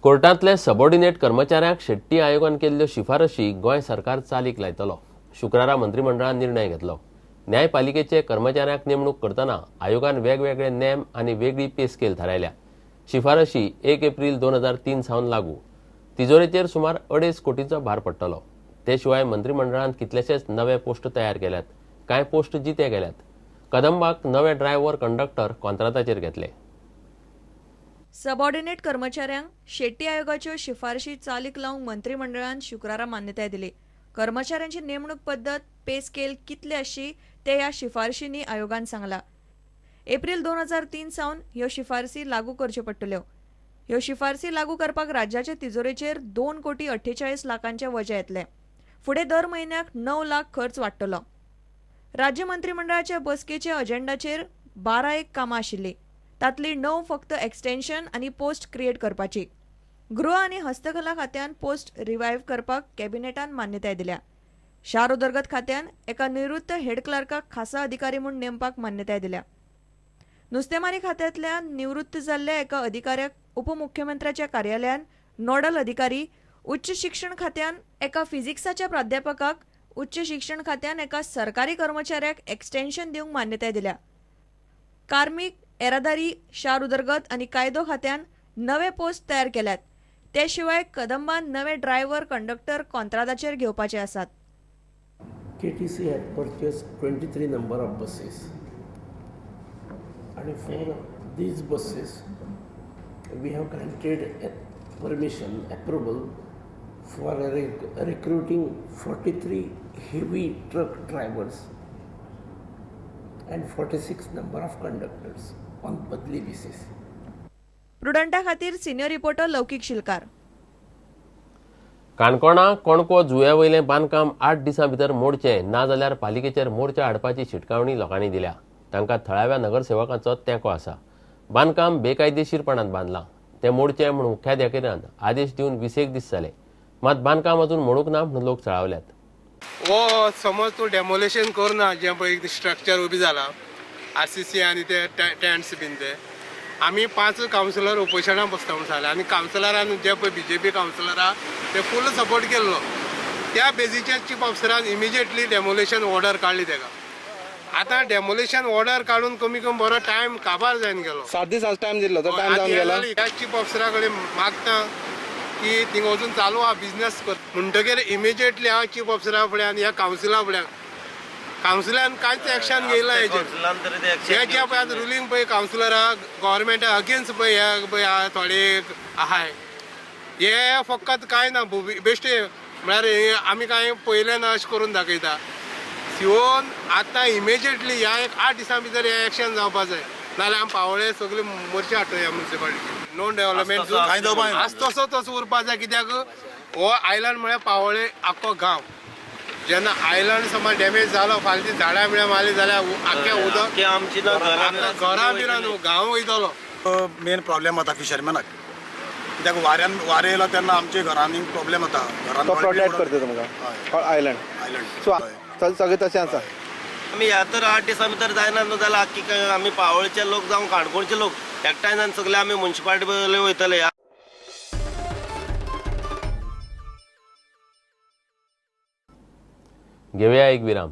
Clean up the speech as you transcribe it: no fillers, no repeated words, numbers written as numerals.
कोर्टांतले subordinate कर्मचाऱ्यांक शेट्टी आयोगान केल्ल्यो शिफारशी गोंय सरकार चालीक लायतलो. शुक्रारा मंत्रिमंडळान निर्णय घेतलो. न्यायपालिकेचे कर्मचाऱ्यांक नेमणूक करतना आयोगान वेगवेगळे नेम आनी वेगळी पे स्केल थारायल्या. शिफारशी 1 एप्रील 2003 सावन लागू. तिजोरेचेर सुमार 2.5 कोटींचो भार पडटलो. ते शिवाय मंत्रिमंडळान कितलेशेच नवे पोस्ट तयार केल्यात. कांय पोस्ट जिते केल्यात. कदंबाक नवे ड्रायव्हर कंडक्टर कॉन्त्राताचेर घेतले. सबॉर्डिनेट कर्मचाऱ्यांक शेट्टी आयोगाच्यो शिफारशी चालीक लावंक मंत्रिमंडळान शुक्रारा मान्यताय दिली. कर्मचाऱ्यांची नेमणूक पद्दत, पे स्केल कितले आसची ते ह्या शिफारशींनी आयोगान सांगला. एप्रील 2003 सावन ह्यो शिफारसी लागू करच्यो पडटल्यो. ह्यो शिफारसी लागू करपाक राज्याचे तिजोरेचेर 2,48,00,000 वजें येतलें. फुडें दर म्हयन्याक 9 लाख खर्च वाडटलो. राज्य मंत्रिमंडळाच्या बसकेच्या अजेंडाचेर 12 कामां आशिल्लीं. तातली 9 फक्त एक्सटेन्शन आनी पोस्ट क्रिएट करपाची. गृह आनी हस्तकला खात्यान पोस्ट रिवायव्ह करपाक कॅबिनेटान मान्यताय दिल्या. शार उदरगत खात्यान एका निवृत्त हेड क्लार्काक खासा अधिकारी म्हूण नेमपाक मान्यताय दिल्या. नुस्तेमारी खात्यांतल्या निवृत्त जाल्ल्या एका अधिकाऱ्याक उपमुख्यमंत्र्याच्या कार्यालयान नोडल अधिकारी, उच्च शिक्षण खात्यान एका फिजिक्साच्या प्राध्यापकाक, उच्च शिक्षण खात्यान एका सरकारी कर्मचाऱ्याक एक्सटेन्शन दिवंक मान्यताय दिल्या. कार्मीक, येरादारी, शार उदरगत आनी कायदो खात्यान नवे पोस्ट तयार केल्यात. ते शिवाय कदंबान नवे ड्रायव्हर कंडक्टर कॉन्त्रादाचेर घेवपाचे आसात. KTC had purchased 23 number of buses, and for these buses we have granted permission, approval for recruiting 43 heavy truck drivers and 46 number of conductors on badli basis. प्रुडंटा खातीर सिनियर रिपोर्टर लौकिक शिलकार. काणकोणा कोणको जुंव्या वयलें बांदकाम 8 दिसां भितर मोडचें ना जाल्यार पालिकेचेर मोर्चा हाडपाची शिटकावणी लोकांनी दिल्या. तांकां थळाव्या नगरसेवकांचो तेंको आसा. बांदकाम बेकायदेशीरपणान बांदलां तें मोडचें म्हूण मुख्याधिकाऱ्यान आदेश दिवन 20 दीस जाले. मात बांदकाम अजून मोडूंक ना म्हूण लोक चळावल्यात. हो समज तूं डेमोलेशन करना, जें पळय स्ट्रक्चर उबी जाला RCC आनी ते टेंट्स बीन ते आमी 5 कावन्सिलर उपोशणाक बसता म्हूण सांगलें आनी कावन्सिलरान जे पळय BJP councillor आहा ते फूल सपोर्ट केल्लो. त्या बेजीचेर चीफ ऑफिसरान इमिजिएटली डेमोलेशन ऑर्डर काडली तेका. आतां डेमोलेशन ऑर्डर काडून कमी कमी बरो टायम काबार जावन गेलो. 7 दीस टायम दिल्लो तो टायम जावन गेला. ह्या चीफ ऑफिसरा कडेन मागता की थिंगा वचून चालू आहा बिजनेस कर म्हणटकीर इमिजिएटली हांव चीफ ऑफिसरा फुड्यान ह्या कावन्सिला फुड्यान कावन्सिलान कांयच एक्शन घेयला हेजेर. हे जे पळय आतां रुलींग पळय कावन्सिलरा गव्हर्मेंटा अगेन्स्ट पळय हे पळय आहा थोडे आहाय. हे फकत कांय ना बेश्टे म्हळ्यार हे आमी कांय पळयलें ना अशें करून दाखयता. सिओन आतां इमिजिएटली ह्या एक 8 दिसां भितर हें एक्शन जावपा जाय, नाजाल्यार आमी पावळे सगळे मोर्चे हाडटले मुन्सिपालिटी. नॉन डेव्हलपमेंट आज तसो तसो उरपा जाय, कित्याक हो आयलंड म्हळ्यार पावळे आख्खो गांव. जेन्ना आयलंड समज डॅमेज जालो फाल्यां ती झाडां बिळां मारली जाल्यार आख्खें उदक घरां बिरां न्हू गांव वयतलो. मेन प्रॉब्लेम जाता फिशरमॅनाक, कित्याक वाऱ्यान वारें येयलो तेन्ना आमच्या घरांनी प्रॉब्लेम जाता. घरान प्रोटेक्ट करता तुमकां आयलंड सो सगळें तशें आसा. आमी ह्या तर 8 दिसां भितर जायना न्हू जाल्यार आख्खी आमी पावळचे लोक जावं काणकोणचे लोक एकठांय जावन सगळे आमी मुन्सिपालिटी वयतले. घेवया एक विराम.